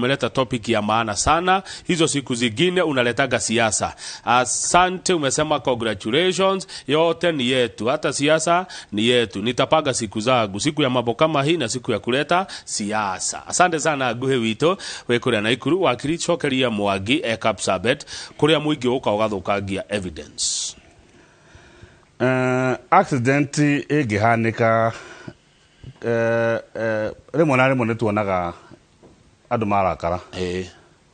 Umeleta topic ya maana sana. Hizo siku zingine unaletaga siasa. Asante, umesema congratulations, yote ni yetu, hata siasa ni yetu. Nitapanga siku zangu, siku ya mambo kama hii na siku ya kuleta siasa. Asante sana nguhe witũ wĩ kũrĩa Naikuru. Wakiri, cokeria Mwangi e Kapsabet kũrĩa mũingĩ ũka ũgathũkangia evidence. Accident ĩngĩhanĩka, rĩmwe na rĩmwe nĩ tuonaga andũ marakara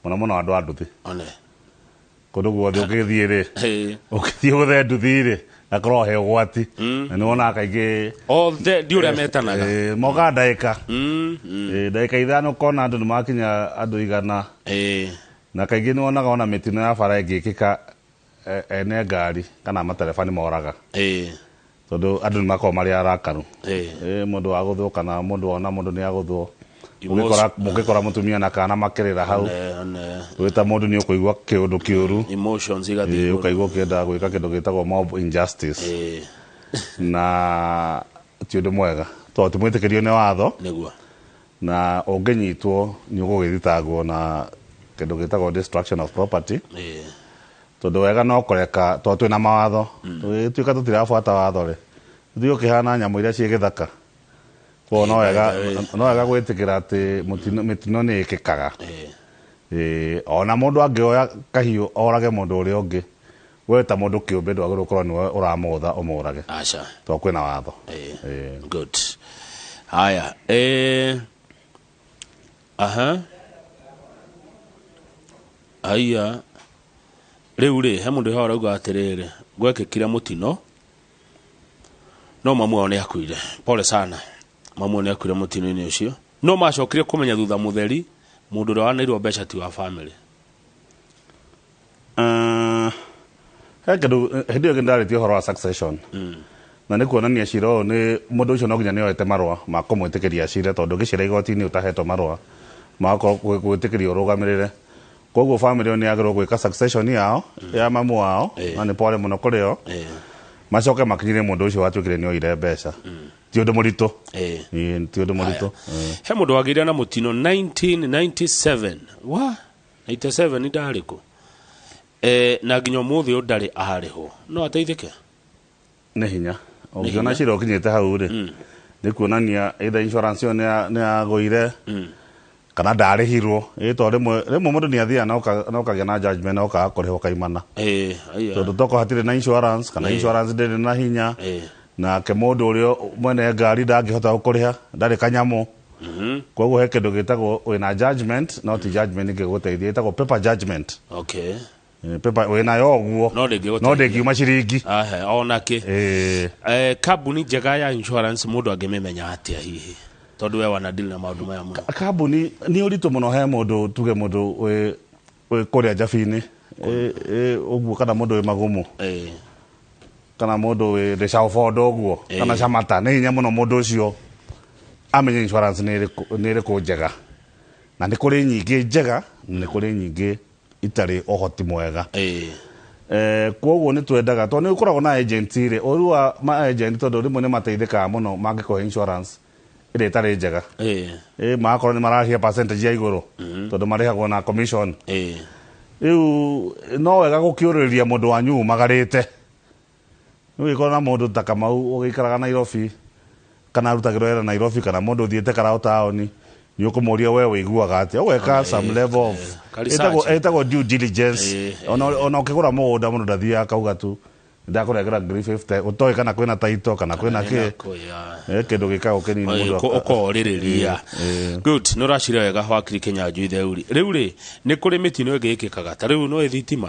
mũno mũno andũ a nduthi. One. Kũndũ guothe ũngĩthiĩ rĩ, ũngĩthiĩ gũthe nduthi rĩ, gakorwo he ũgwati, na nĩ wonaga kaingĩ othe ndi ũrĩa metanaga. Mokaga ndagĩka 5 ũkona andũ nĩ makinya andũ 100. Na kaingĩ nĩ wonaga ona mĩtino ya bara ĩngĩkĩka, ene ngari kana matereba nĩ moraga, tondũ andũ nĩ makoragwo marĩ arakaru. Mũndũ wagũthwo kana mũndũ wona mũndũ nĩ agũthwo, mũngĩkora mũtumia na kana makĩrĩra hau, One, one. wĩ ta mũndũ nĩ ũkũigua kĩũndũ kĩũru. Emotions igathiĩ igũrũ. Ũkaigua ũkĩenda gwĩka kĩndũ gĩtagwo mob injustice, na ti ũndũ mwega tondũ ti mwĩtĩkĩrio nĩ watho. Na ũngĩnyitwo nĩ ũgũgĩthitangwo na kĩndũ gĩtagwo destruction of property, tondũ wega no kũreka, tondũ twĩna mawatho. Tũgĩtuĩka tũtirabuata watho rĩ, tũthiĩ ũkĩhana nyamũ iria ciĩ gĩthaka. Koguo no wega, no wega gwĩtĩkĩra atĩ mĩtino nĩ ĩkĩkaga. Ona mũndũ angĩoya kahiũ orage mũndũ ũrĩa ũngĩ, we ta mũndũ kĩũmbe ndwagĩrĩirwo gũkorwo nĩwe ũramũtha ũmũrage. Aca. Tondũ kwĩna watho. Good. Haya, aha, aya, rĩu rĩ, he mũndũ haha ũrauga atĩrĩrĩ, gwekĩkire mũtino no mamu wao nĩ akuire. Pole sana, mamu wao nĩ akuire mũtino-inĩ ũcio, no macokire kũmenya thutha mũtheri mũndũ ũrĩa waneirwo mbeca ti wa family. He kĩndũ hĩndĩ ĩyo ĩngĩ ndarĩtie ũhoro wa succession, na nĩ kuonania cira ũyũ nĩ mũndũ ũcio no nginya nĩ oete marũa ma kũmwĩtĩkĩria cire, tondũ ũngĩcira igoti-inĩ ũtahetwo marũa ma gwĩtĩkĩria ũrũgamĩrĩre. Koguo family ĩyo nĩ yagĩrĩirwo gwĩka succession yao ya mamu wao, na nĩ pole mũno kũrĩ o, macoke makinyĩre mũndũ ũcio watuĩkire nĩ oire mbeca. Ti ũndũ mũritũ. Ĩĩ, ti ũndũ mũritũ. He mũndũ wagĩire na mũtino 1997 wa 97 ndarĩ kũ, na nginya ũmũthĩ ũyũ ndarĩ arĩhwo, no ateithĩke? Nĩ hinya ũngĩona cira ũkinyĩte hau rĩ, nĩ kuonania either insurance ĩyo nĩ yagũire kana ndarĩhirwo. Ĩ to rĩmwe rĩmwe mũndũ nĩ athiaga na ũkagĩa na judgment na ũkaga kũrĩhwo kaimana, tondũ toko hatirĩ na insurance kana insurance ndĩrĩ na hinya, nake mũndũ ũrĩa mwene ngari ndangĩhota gũkũrĩha, ndarĩ kanyamũ. Koguo he kĩndũ gĩtagwo wĩna judgment, no ti judgment ĩngĩgũteithia, ĩtagwo paper judgment. Paper wĩnayo ũguo, No ndĩngĩgũteithia. No ndĩngiuma ciringi. Ahe, ona kĩ. Kambuni njega ya insurance mũndũ angĩmĩmenya atĩa hihi, tondũ we wana deal na maũndũ maya mũno? Kambuni nĩ ũritũ mũno he mũndũ, tuge mũndũ wĩ kũrĩa njabi-inĩ ũguo, kana mũndũ wĩ magumu, kana mũndũ wĩ rĩcaũbondo ũguo, kana camata. Nĩ hinya mũno mũndũ ũcio amenye insurance nĩ ĩrĩkũ njega, na nĩ kũrĩ nyingĩ njega na nĩ kũrĩ nyingĩ itarĩ ũhoti mwega. Koguo nĩ twendaga, tondũ nĩ ũkoragwo na agent rĩ, ũru wa ma agent, tondũ rĩmwe nĩ mateithĩkaga mũno mangĩkũhe insurance ĩrĩa ĩtarĩ njega. Magakorwo nĩ marahia percentage ya igũrũ, tondũ marĩhagwo na commission. Rĩu no wega gũkĩũrĩrĩria mũndũ wanyu umagarĩte. Nĩ ũgĩkorwo na mũndũ ta Kamau ũgĩikaraga Nairobi, kana arutagĩrwo wĩra Nairobi, kana mũndũ ũthiĩte karao taũni, nĩ ũkũmũria we wĩiguaga atĩa, ũgeka some level of Ka research. Ĩtagwo due diligence. Ona ũkĩgũra mũgũnda, mũndũ ndathiaga akauga tu ndakũrengera 50,000 ũtoĩ kana kwĩna title kana kwĩna kĩ. Kĩndũ gĩkagwo kĩnini mũndũ Ũkorĩrĩria. Good, nĩ ũracira wega, wakiri Kĩnyanjui Theuri. Rĩu rĩ, nĩ kũrĩ mĩtino ĩngĩ ĩkĩkaga ta rĩu no ĩthitima,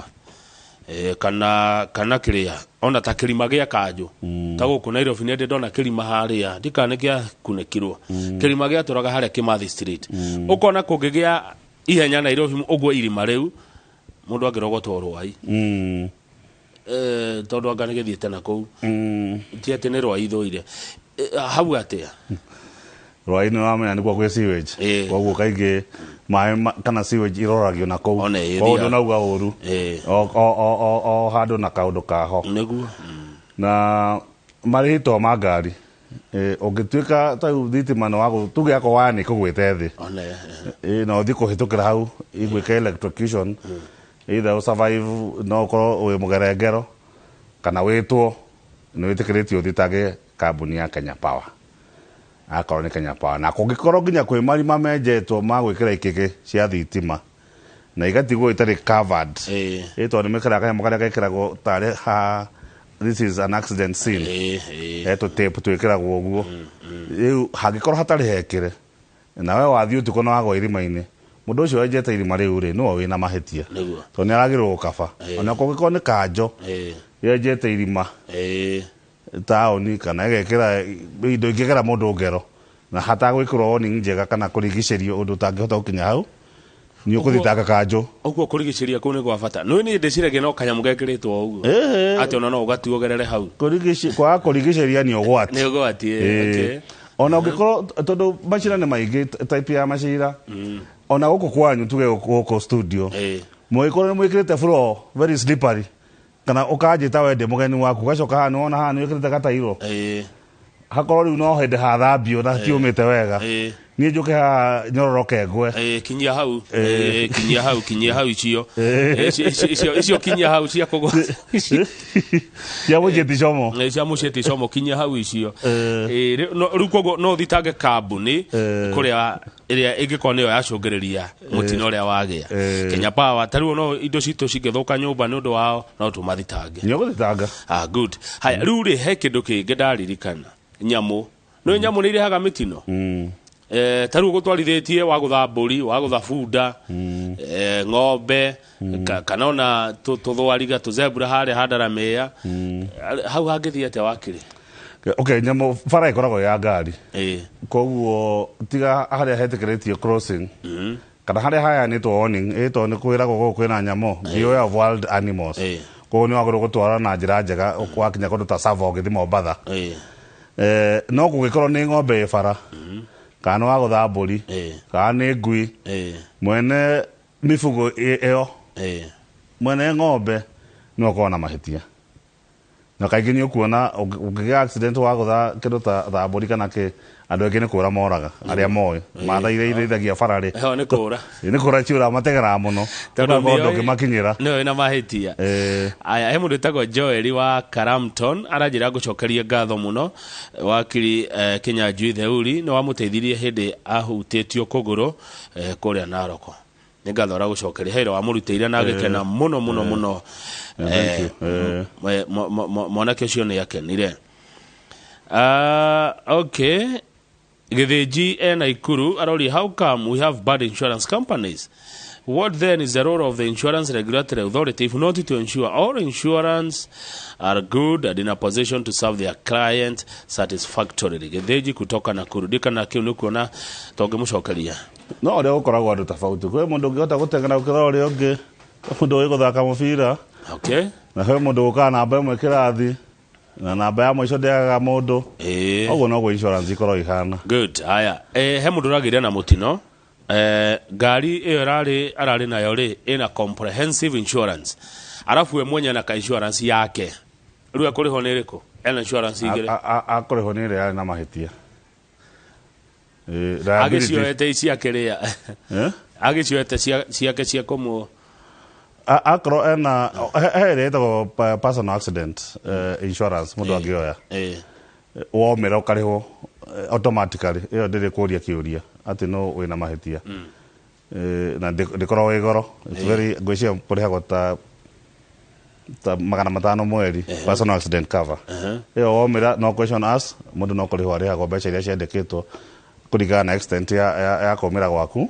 kana kĩrĩa ona ta kĩrima gĩa kanjũ ta gũkũ Nairobi, nĩ ndĩ ndona kĩrima harĩa ndikana nĩ gĩakunĩkirwo, kĩrima gĩatũraga harĩa Kimathi Street, ũkona kũngĩgĩa ihenya Nairobi ũguo irima rĩu mũndũ angĩrogotwo rwai, tondũ anga nĩ gĩthiĩte na kũu, ti atĩ nĩ rwai thũire. Hau atĩa? Rwai-inĩ wamenya nĩkuo kwĩ sewage. Koguo kaingĩ maĩ kana sewage iroragio na kũu. One, ĩĩ, Koguo thiaga. ndũnauga ũru. O handũ na kaũndũ kaho. Na marĩhi to ma ngari. Ũngĩtuĩka ta rĩu thitima nĩ wagũ tuge akorwo waya nĩ ĩkũgwĩte thĩ, One. Na ũthiĩ kũhĩtũkĩra hau igwĩka electrocution, either ũsurvive no ũkorwo wĩ mũgerengero kana wĩtwo nĩ wĩtĩkĩrĩtio ũthitange kambuni ya Kenya Power akorwo nĩ Kenya Power. Na kũngĩkorwo nginya kwĩ marima menjetwo ma gwĩkĩra ikĩgĩ cia thitima na igatigwo itarĩ covered, tondũ nĩ mekĩraga kanyamũ karĩa gekĩragwo tarĩ ha "This is an accident scene". Ĩĩ, ĩĩ. He tũtape twĩkĩragwo ũguo. Rĩu hangĩkorwo hatarĩ hekĩre na we wathiĩ ũtukũ na wagwa irima-inĩ, mũndũ ũcio wenjete irima rĩu rĩ, nĩwe wĩna mahĩtia, tondũ nĩ aragĩrĩrwo gũkaba. Ona kũngĩkorwo nĩ kanjo yenjete irima taũni kana ĩgekĩra indo ingĩgera mũndũ ngero na hatagwĩkĩrwo warning njega kana kũrigicĩrio ũndũ ũtangĩhota gũkinya hau, nĩ ũkũthitanga kanjũ. Ũguo kũrigicĩria kũu nĩ gwa bata. Nĩ niĩ ndĩciragia no kanyamũ gekĩrĩtwo ũguo, atĩ ona no ũgatuo ũgerere hau. Kwaga kũrigicĩria nĩ ũgwati. Nĩ ũgwati. Ona ũngĩkorwo tondũ macira nĩ maingĩ, type ya macira ona gũkũ kwanyu, tuge gũkũ studio, mũgĩkorwo nĩ mwĩkĩrĩte floor very slippery, kana ũkanjĩta we ndĩ mũgeni waku, ũgacoka haha nĩwona haha nĩ wĩkĩrĩte gatairo, hakorwo rĩu no hĩndĩ hathambio na hatiũmĩte wega, niĩ njũke haha nyororoke ngwe. Kinyia hau. Kinyia hau, kinyia hau icio. Icio kinyia hau cia kũgwa. Cia mũciĩ como. Cia mũciĩ ti como, kinyia hau icio. Rĩu koguo no ũthitange kambuni kũrĩa ĩrĩa ĩngĩkorwo nĩyo yacũngĩrĩria mũtino ũrĩa wagĩa. Kenya Power ta rĩu, no indo citũ cingĩthũka nyũmba nĩ ũndũ wao, no tũmathitange. Nĩ ũgũthitanga. Ah, good. Haya, rĩu rĩ, he kĩndũ kĩngĩ ndaririkana, nyamũ. Nĩ nyamũ nĩ irehaga mĩtino. Ta rĩu gũtwarithĩtie wagũtha mbũri, wagũtha bunda, ng'ombe, kana ona tũthwariga, tũzebra harĩa handaramĩa hau, hangĩthiĩ atĩa, wakiri? Okay, nyamũ bara ĩkoragwo ya ngari, koguo tiga harĩa hetĩkĩrĩtio crossing kana harĩa hayanĩtwo warning, tondũ nĩ kwĩragwo gũkũ kwĩna nyamũ, beware of wild animals. Koguo nĩ wagĩrĩirwo gũtwara na njĩra njega wakinya kũndũ ta Tsavo ũgĩthiĩ Mombatha. No kũngĩkorwo nĩ ng'ombe ĩ bara kana nĩ wagũtha mbũri kana nĩ ngui, mwene mibugo ĩyo, mwene ng'ombe nĩ ũkorwo na mahĩtia. Na kaingĩ nĩ ũkuona ũngĩgĩa accident wagũtha kĩndũ ta mbũri kana kĩ, andũ aingĩ nĩ kũra moraga arĩa moĩ mathai iria irĩithagia bara rĩ. Ĩyo nĩ kũra. Nĩ kũra ciũra, mategeraga mũno. Tondũ ũgakorwo ndũngĩmakinyĩra. Nĩyo ĩna mahĩtia. Aya, he mũndũ wĩtagwo Joel wa Karamton aranjĩra ngũcokerie ngatho mũno wakiri Kinyanjui Theuri, nĩ wamũteithirie hĩndĩ ahutĩtio kũgũrũ kũrĩa Naroko. Nĩ ngatho aragũcokeria hera wamũrutĩire na agĩkena mũno mũno mũno. Thank you. Mwanake ũcio nĩ akenire. Okay, Githinji ena Ikuru aroria, "How come we have bad insurance companies? What then is the role of the Insurance Regulatory Authority if not to ensure all insurance are good and in a position to serve their client satisfactorily?" Githinji kutoka Nakuru. Ndikana kĩu nĩ kuona tongĩmũcokeria. No ũrĩa gũkoragwo andũ tofauti, kwĩ mũndũ ũngĩhota gũteng'era gũkĩra ũrĩa ũngĩ, kwĩ mũndũ ũĩ gũthaka mũbira, na kwĩ mũndũ ũkaga namba ĩmwe kĩrathi na namba ya mũico ndĩagaga mũndũ. Ũguo noguo insurance ikoragwo ihana. Good. Haya, he mũndũ ũragĩire na mũtino, ngari ĩyo ararĩ nayo rĩ, ĩna comprehensive insurance, arabu we mwenye na ka insurance yake. Rĩu ekũrĩhwo nĩ ĩrĩkũ? Ena insurance igĩrĩ. Akũrĩhwo nĩ ĩrĩa yarĩ na mahĩtia. Liability. Agĩcioete ciake rĩa? Eh? Agĩcioete ciake cia kũmũ Akorwo ena he ĩrĩa ĩtagwo personal accident insurance mũndũ angĩoya, womĩra ũkarĩhwo automatically, ĩyo ndĩrĩ kũria kĩũria atĩ no wĩna mahĩtia. Na ndĩkoragwo ĩ goro. It's very, ngwĩciria kũrĩhagwo ta 500 mweri, personal accident cover. Ĩyo womĩra, no question asked, mũndũ no kũrĩhwo arĩhagwo mbeca iria ciandĩkĩtwo kũringana na extent ya kũmĩra gwaku.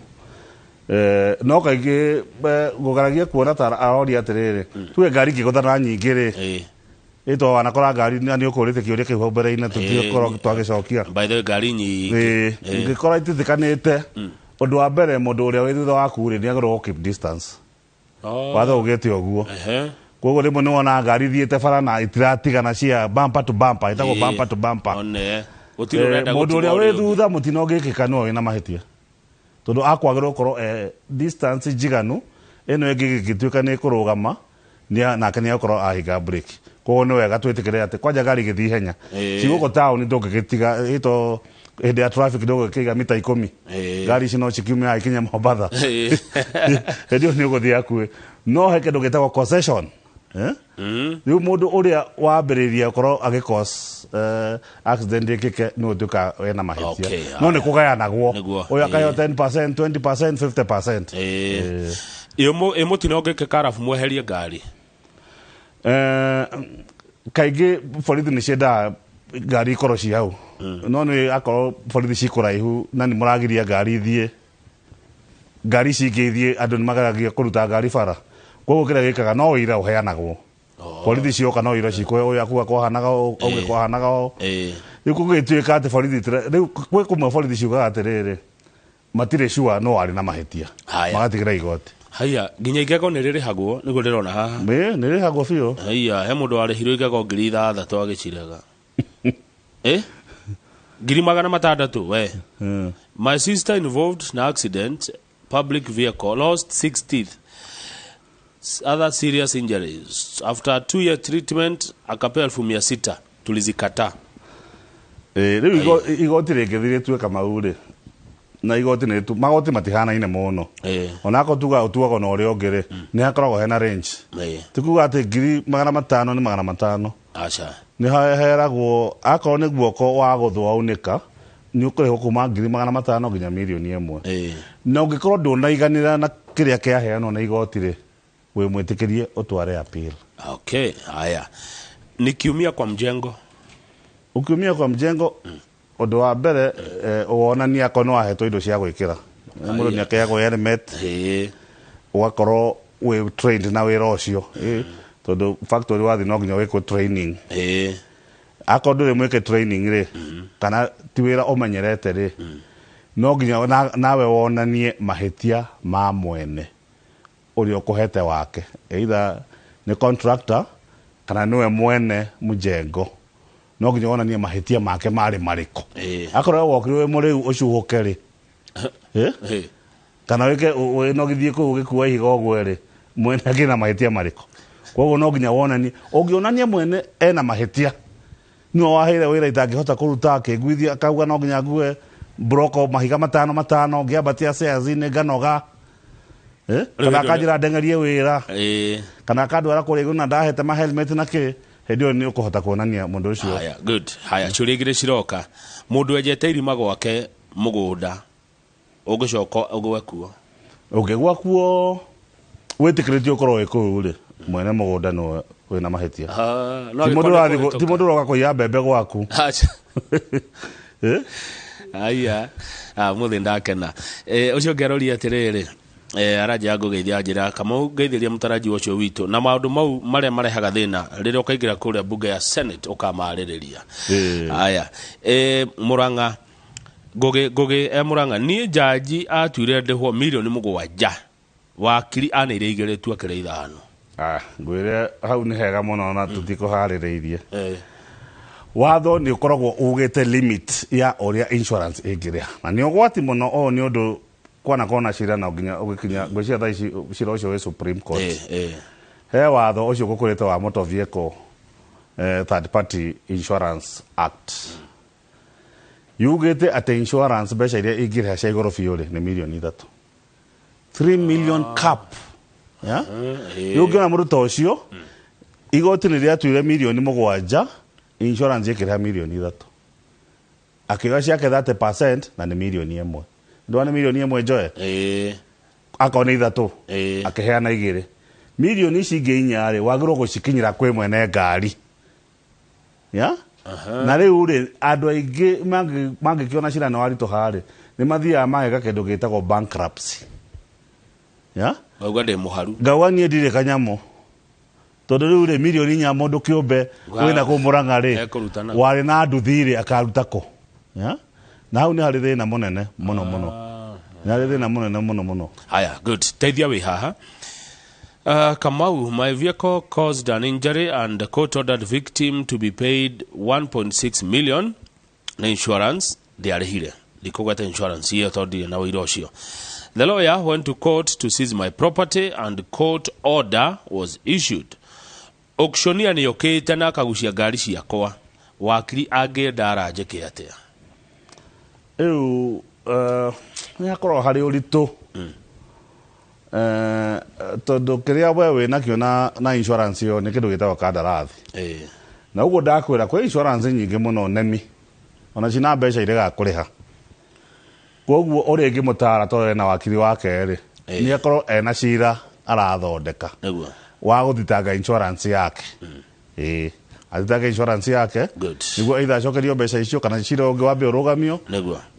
No kaingĩ ngũgeragia kuona ta aroria atĩrĩrĩ, tuge ngari ingĩgũthana nyingĩ rĩ, ĩtwa wanakora ngari na nĩ ũkũrĩte kĩũria kĩu hau mbere-inĩ, tũtikorwo twagĩcokia. By the way, ngari nyingĩ. Ingĩkorwo ititĩkanĩte, ũndũ wa mbere, mũndũ ũrĩa wĩ thutha waku rĩ, nĩ agĩrĩirwo gũ keep distance. Watho ugĩte ũguo. Koguo rĩmwe nĩ wonaga ngari ithiĩte bara na itiratigana cia bumper to bumper, ĩtagwo bumper to bumper. One gũtirĩ ũrenda Mũndũ gũtigwo ũrĩa wĩ ũrĩa ũngĩ. thutha, mũtino ũngĩkĩka, nĩwe wĩna mahĩtia, tondũ akwagĩrĩrwo gũkorwo distance njiganu, ĩno ĩngĩ ĩngĩtuĩka nĩ ĩkũrũgama, nake nĩ egũkorwo ahinga brake. Koguo nĩ wega twĩtĩkĩre atĩ kwanja ngari igĩthiĩ ihenya cigũkũ taũni ndũngĩgĩtiga ĩto hĩndĩ ya traffic, ndũngĩkĩiga mita 10. Ngari ici no cikiume haha ikinye Mombatha. Hĩndĩ ĩyo nĩ ũgũthiĩ hakuhĩ, no he kĩndũ gĩtagwo concession, eh? Rĩu mũndũ ũrĩa wambĩrĩria gũkorwo agĩ cause accident ĩkĩke nĩ ũtuĩka wena mahĩtia. No nĩ kũgayanagwo. Ũyũ akaheo 10%, 20%, 50%. Ĩ mũtino ũngĩkĩka arabu mweherie ngari? Kaingĩ borithi nĩ ciendaga ngari ikorwo ci hau, no nĩ akorwo borithi ci kũraihu na nĩ mũragiria ngari ithiĩ, ngari ici ingĩ ithiĩ, andũ nĩ mageragia kũruta ngari bara. Koguo kĩrĩa gĩkaga no ũira ũheanagwo. Borithi cioka no ũira cikũhe, ũyũ akuga kwahanaga ũũ, ũngĩ kwahanaga ũũ. Rĩu kũgĩtuĩka atĩ borithi rĩu gwĩ kũmwe borithi ciugaga atĩrĩrĩ, matirĩ sure no arĩ na mahĩtia. Magatigĩra igoti. Haya, nginya igego nĩ rĩrĩhagwo nĩguo ndĩrona haha? Ĩ, nĩ rĩrĩhagwo biũ. Haya, he mũndũ warĩhirwo igego 6,000 agĩcirega, 600,000 we. My sister involved in accident, public vehicle, lost six teeth, other serious injuries. After 2-year treatment akapewa 600,000, tulizikataa. Rĩu igoti rĩngĩthiĩ rĩtue Kamau rĩ, na igoti nĩ magoti matihanaine mũno. Onakorwo tuga ũtuagwo na ũrĩa ũngĩ rĩ, nĩ hakoragwo hena range. Ti kuga atĩ 500,000 nĩ 500. Aca. Nĩ heheragwo, akorwo nĩ guoko wa gũthwo waunĩka, nĩ ũkũrĩhwo kuma 500,000 nginya 1 mirioni. Na ũngĩkorwo ndũnaiganĩra na kĩrĩa kĩaheanwo na igoti rĩ, wĩ mwĩtĩkĩrie ũtware appeal. Okay, haya, nikiumia kwa mjengo? Ukiumia kwa mjengo, ũndũ wa mbere wonania akorwo nĩ wahetwo indo cia gwĩkĩra. Mũndũ nĩ akeagwo helmet, ũgakorwo wĩ trained na wĩra ũcio. Tondũ factory wathiĩ no nginya wĩkwo training. Akorwo ndũrĩ mwĩke training rĩ, kana ti wĩra ũmenyerete rĩ, no nginya nawe wonanie mahĩtia ma mwene ũrĩa ũkũhete wake, either nĩ contractor kana nĩwe mwene mjengo, no nginya wonanie mahĩtia make marĩ marĩkũ. Akorwo wokire wĩ mũrĩu ũcuhũke rĩ, kana wĩke wĩnogithie kũu ũgĩkua ihiga ũgwe rĩ, mwene akĩrĩ na mahĩtia marĩkũ? Koguo no nginya wonanie, ũngĩonania mwene ena mahĩtia, nĩwe waheire wĩra itangĩhota kũruta, akĩnguithia akauga no nginya ngue mburoko mahiga matano matano, ngĩambatia stairs-inĩ nganoga, kana akanjĩra ndeng'erie wĩra, kana akandwara kũrĩa igũrũ na ndahete ma helmet na kĩ, hĩndĩ ĩyo nĩ ũkũhota kuonania mũndũ ũcio. Haya, good. Haya, ciũria igĩrĩ ciroka. Mũndũ enjete irima gwake mũgũnda, ũngĩcoka ũgwe kuo? Ũngĩgwa kuo wĩtĩkĩrĩtio ũkorwo wĩ kũu rĩ, mwene mũgũnda nĩwe wĩna mahĩtia. Ah, no Ti mũndũ angĩkorwo nĩ ũrathiĩ ti kũhĩtũka. Mũndũ ũroka kũiya mbembe gwaku. Aca. Eh? Aya, ah, mũthĩ ndakena. Ũcio ũngĩ aroria atĩrĩrĩ, aranjĩra ngũgeithia, njĩra Kamau ngeithĩria mũtaraji ũcio witũ na maũndũ mau marĩa marehaga thĩna rĩrĩa ũkaingĩra kũrĩa mbunge ya Senate ũkamarĩrĩria. Aya, Mũrang'a Ngũgĩ, Ngũgĩ e Mũrang'a, niĩ njanji atuire ndĩhwo 7 mirioni, wakiri anĩire 2 tu, akĩrĩa 5. Ah, ngwĩre hau nĩ hega mũno na tũtikũharĩrĩirie. Watho nĩ ũkoragwo ugĩte limit ya ũrĩa insurance ĩngĩrĩha, na nĩ ũgwati mũno ũyũ, nĩ ũndũ kwanakorwo na cira na nginya ũgĩkinya, ngwĩciria thaa ici cira ũcio wĩ Supreme Court. He watho ũcio gũkũrĩte wa Motor Vehicle Third Party Insurance Act, yugĩte atĩ insurance mbeca iria ingĩrĩha cia igũrũ biũ rĩ, nĩ 3 mirioni, 3 million cap, yeah? Rĩu ũngĩona mũndũ ta ũcio, igoti nĩ rĩatuire 7 mirioni, insurance ĩkĩrĩha 3 mirioni, akĩoya ciake 30% na nĩ 1 mirioni. Ndona nĩ 1 mirioni njoe. Akorwo nĩ 3, akĩheana 2. Mirioni ici ingĩ 4 rĩ, wagĩrĩirwo gũcikinyĩra kwĩ mwene ngari ya. Na rĩu rĩ, andũ aingĩ mangĩkĩona cira nĩ waritũha rĩ, nĩ mathiaga mageka kĩndũ gĩtagwo bankruptcy ya. Ngauga ndĩ mũharu. Ngauga niĩ ndirĩ kanyamũ, tondũ rĩu rĩ, 4 mirioni mũndũ kĩũmbe wĩna kũu Mũrang'a rĩ, Ekũruta nakũ? Warĩ na nduthi rĩ, akaruta kũ? Ya? Na hau nĩ harĩ thĩna mũnene mũno mũno, nĩ harĩ thĩna mũnene mũno mũno. Haya, good. Teithia wĩ haha. Kamau, my vehicle caused an injury and the court ordered victim to be paid 1.6 million na insurance ndiarĩhire. Ndikũgweta insurance ĩyo tondũ ndirĩ na ũira ũcio. The lawyer went to court to seize my property and court order was issued. Auctioneer nĩ okĩte na akagucia ngari ciakwa, wakiri angĩenda aranjĩke atĩa? Rĩu nĩ hakoragwo harĩ ũritũ, tondũ kĩrĩa we wĩ nakĩo na insurance ĩyo nĩ kĩndũ gĩtagwo kandarathi. Na ũguo ndakwĩra kwĩ insurance nyingĩ mũno nemi ona cina mbeca iregaga kũrĩha. Koguo ũrĩa ingĩmũtara tondũ ena wakiri wake rĩ, nĩ akorwo ena cira arathondeka wa gũthitanga insurance yake. Ĩĩ, athitanga insurance yake nĩguo either acokerio mbeca icio kana cira ũngĩ wambe ũrũgamio,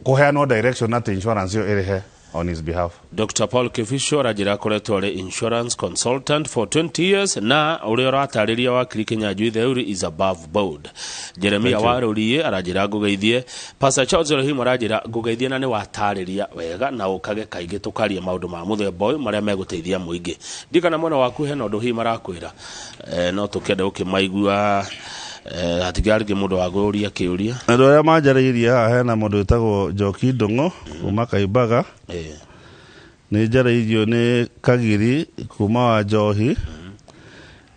kũheanwo direction atĩ insurance ĩyo ĩrĩhe on his behalf. Dr. Paul Kibicho aranjĩra akoretwo arĩ insurance consultant for 20 years, na ũrĩa ũratarĩria wakiri Kinyanjui Theuri is above board. Jeremia Warũriĩ aranjĩra ngũgeithie. Pastor Charles Elohim aranjĩra ngũgeithie, na nĩ watarĩria wega na ũkage kaingĩ tũkarie maũndũ ma mũthemba ũyũ marĩa megũteithia mũingĩ. Ndikana mwena waku hena ũndũ hihi marakwĩra, no tũkĩende gũkĩmaigua, hatingĩarĩ mũndũ wa kũũria kĩũria. Andũ arĩa manjarĩirie haha, hena mũndũ wĩtagwo Njoki Ndũng'ũ kuma Kaimbaga. Nĩ njarĩirio nĩ Kagiri kuma wa Njohi.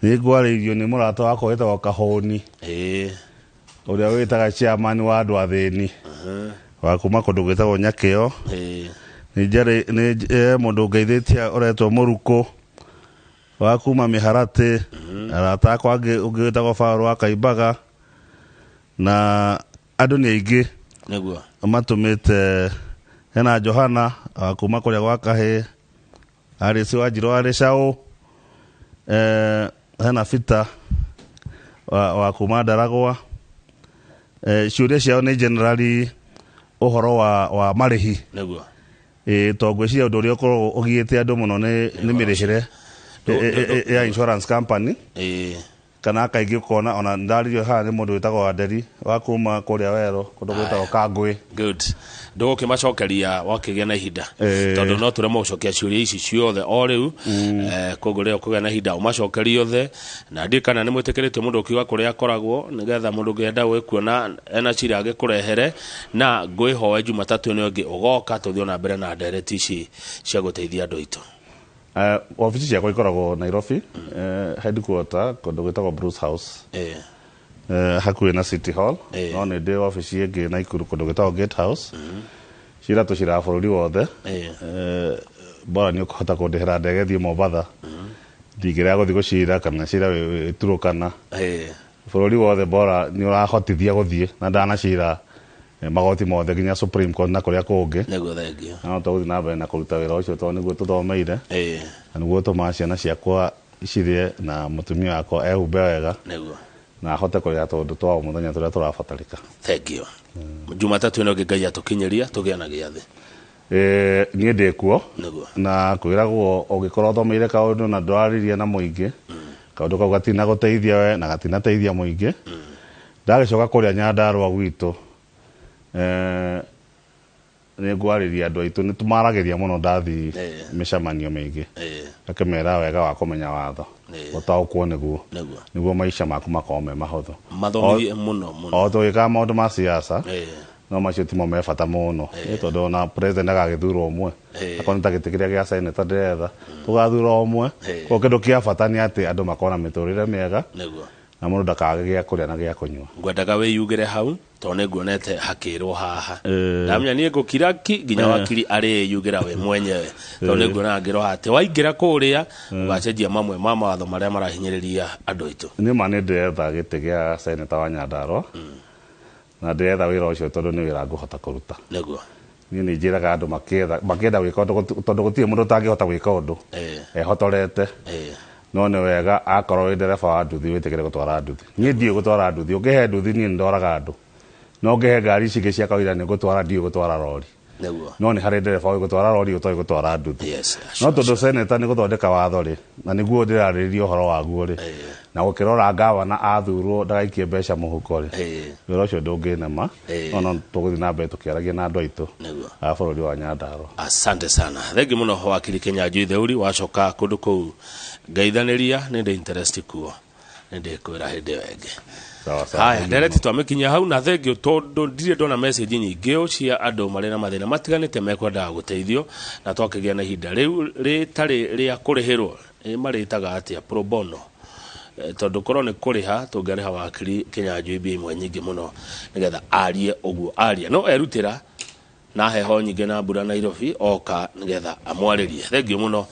Nĩ ngwarĩirio nĩ mũrata wakwa wĩtagwo Kahũni, ũrĩa wĩtaga chairman wa andũ athĩni wa kuma kũndũ gwĩtagwo Nyakĩo. Nĩ njarĩ nĩ mũndũ ngeithĩtie ũretwo Mũrukũ wa kuma Mĩharatĩ. Arata akwa angĩ, ũngĩ wĩtagwo Paul wa Kaimbaga, na andũ nĩ aingĩ matũmĩte. Hena Johana wa kuma kũrĩa gwa Kahĩ, Arĩci wa Njirũ wa Rĩcaũ, hena Peter wa kuma Ndaragwa. Ciũria ciao nĩ generally ũhoro wa marĩhi. Ĩ, to ngwĩciria ũndũ ũrĩa ũkoragwo ũgiĩte andũ mũno nĩ mĩrĩhĩre ya insurance company, kana kaingĩ ũkona ona ndaririo haha nĩ mũndũ wĩtagwo Wanderi wa kuma kũrĩa Werũ, kũndũ gwĩtagwo Kangũĩ. Good, ndũgũkĩmacokeria wakĩgĩa na ihinda, tondũ no tũremwo gũcokia ciũria ici ciothe o rĩu. Koguo rĩrĩa ũkũgĩa na ihinda ũmacokerie othe, na ndiĩ kana nĩ mwĩtĩkĩrĩtio mũndũ ũkiuga kũrĩa akoragwo, nĩgetha mũndũ ũngĩenda gwĩkuona ena cira agĩkũrehere. Na ngwĩhoe Jumatatũ ĩno ĩngĩ ũgoka tũthiĩ na mbere na ndereti ici cia gũteithia andũ aitũ. Wabici ciakwa ikoragwo Nairobi, headquarter kũndũ gwĩtagwo Bruce House, hakuhĩ na City Hall. No nĩ ndĩ wabici ĩngĩ Naikuru, kũndũ gwĩtagwo Gate House. Cira tũciraga bũrũri wothe. Bora nĩ ũkũhota kũndĩhĩra ndege thiĩ Mombatha, ndingĩrega gũthiĩ gũcira kana cira wĩ Turukana, bũrũri wothe, bora nĩ ũrahotithia gũthiĩ. Na ndanacira magoti mothe nginya Supreme Court na kũrĩa kũngĩ. Thengiũ. Na no tũgũthiĩ na mbere na kũruta wĩra ũcio tondũ nĩguo tũthomeire na nĩguo tũmaga ciana ciakwa cirĩe na mũtumia wakwa ehumbe wega na ahote kũrĩha tũndũ twa o mũthenya tũrĩa tũrabatarĩka. Thengiũ. Jumatatũ ĩno ĩngĩ Ngai atũkinyĩria tũgĩe na gĩathĩ. Niĩ ndĩ kuo. Na kwĩragwo ũngĩkorwo ũthomeire kaũndũ na ndũrarĩria na mũingĩ, kaũndũ kau gatina gũteithia we na gatinateithia mũingĩ. Ndagĩcoka kũrĩa Nyandarũa gwitũ, nĩ ngwarĩria andũ aitũ, nĩ tũmaragĩria mũno ndathiĩ mĩcemanio mĩingĩ, ngakĩmera wega wa kũmenya watho, gũtaũkwo nĩguo nĩguo maica maku makorwo me mahũthũ. Mathomithie mũno mũno. O tũgĩkaga maũndũ ma siasa, no macio timo me bata mũno. Tondũ ona president agagĩthurwo ũmwe, akorwo nĩ ta gĩtĩ kĩrĩa gĩa senator ndĩretha, tũgathura ũmwe. Koguo kĩndũ kĩa bata nĩ atĩ andũ makorwo na mĩtũrĩre mĩega na mũndũ ndakage gĩa kũrĩa na gĩa kũnyua. Ngwendaga wĩyugĩre hau tondũ nĩ nguonete hakĩrwo haha. Ndamenya niĩ ngũkira ki nginya wakiri arĩyugĩra we mwenyewe, tondũ nĩ nguona ngĩrwo atĩ waingĩra kũrĩa ũgacenjia mamwe ma mawatho marĩa marahinyĩrĩria andũ aitũ. Nĩ ma nĩ ndĩretha gĩtĩ gĩa senator wa Nyandarũa, na ndĩretha wĩra ũcio tondũ nĩ wĩra ngũhota kũruta. Niĩ nĩ njĩraga andũ makĩenda gwĩka ũndũ, tondũ gũtirĩ mũndũ ũtangĩhota gwĩka ũndũ ehotorete. No nĩ wega akorwo wĩ ndereba wa nduthi wĩtĩkĩre gũtwara nduthi. Niĩ ndiũĩ gũtwara nduthi, ũngĩhe nduthi niĩ nĩ ndoraga andũ, no ngĩhe ngari ici ingĩ cia kawaida nĩ ngũtwara, ndiũĩ gũtwara rori. No nĩ harĩ ndereba ũĩ gũtwara rori ũtoĩ gũtwara nduthi. No tondũ seneta nĩ gũthondeka watho rĩ, na nĩguo ndĩrarĩrĩria ũhoro waguo rĩ, na gũkĩrora ngavana athurwo ndagaikie mbeca mũhuko rĩ, wĩra ũcio ndũngĩnema. No tũgũthiĩ na mbere tũkĩaragia na andũ aitũ a bũrũri wa Nyandarũa. Asante sana, thengi mũno wakiri Kinyanjui Theuri. Wacoka kũndũ kũu ngeithanĩria, nĩ ndĩ interest kuo, nĩ ndĩkwĩra hĩndĩ ĩyo ĩngĩ. Sawa sawa. Haya, ndereti twamĩkinyia hau, na thengio tondũ ndirĩ ndona message nyingĩ cia andũ marĩ na mathĩna matiganĩte mekwendaga gũteithio, na twakĩgĩa na ihinda rĩu rĩtarĩ rĩa kũrĩhĩrwo. Ĩ, marĩtaga atĩa, pro bono. Tondũ korwo nĩ kũrĩha tũngĩarĩha wakiri Kĩnyanjui mbia imwe nyingĩ mũno nĩgetha arie ũguo aria, no erutĩra na heho nyingĩ na mbura Nairobi oka nĩgetha amwarĩrie. Thengiũ mũno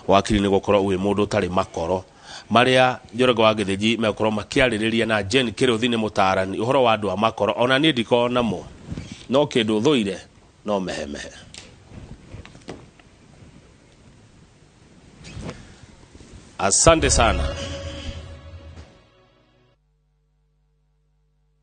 wakiri nĩ gũkorwo wĩ mũndũ ũtarĩ makoro marĩa Njoroge wa Gĩthĩnji megũkorwo makĩarĩrĩria na Jane Kĩrũthi nĩ mũtaarani ũhoro wa andũ a makoro. Ona niĩ ndikoragwo namo, no kĩndũ thũire no mehemehe. Asante sana.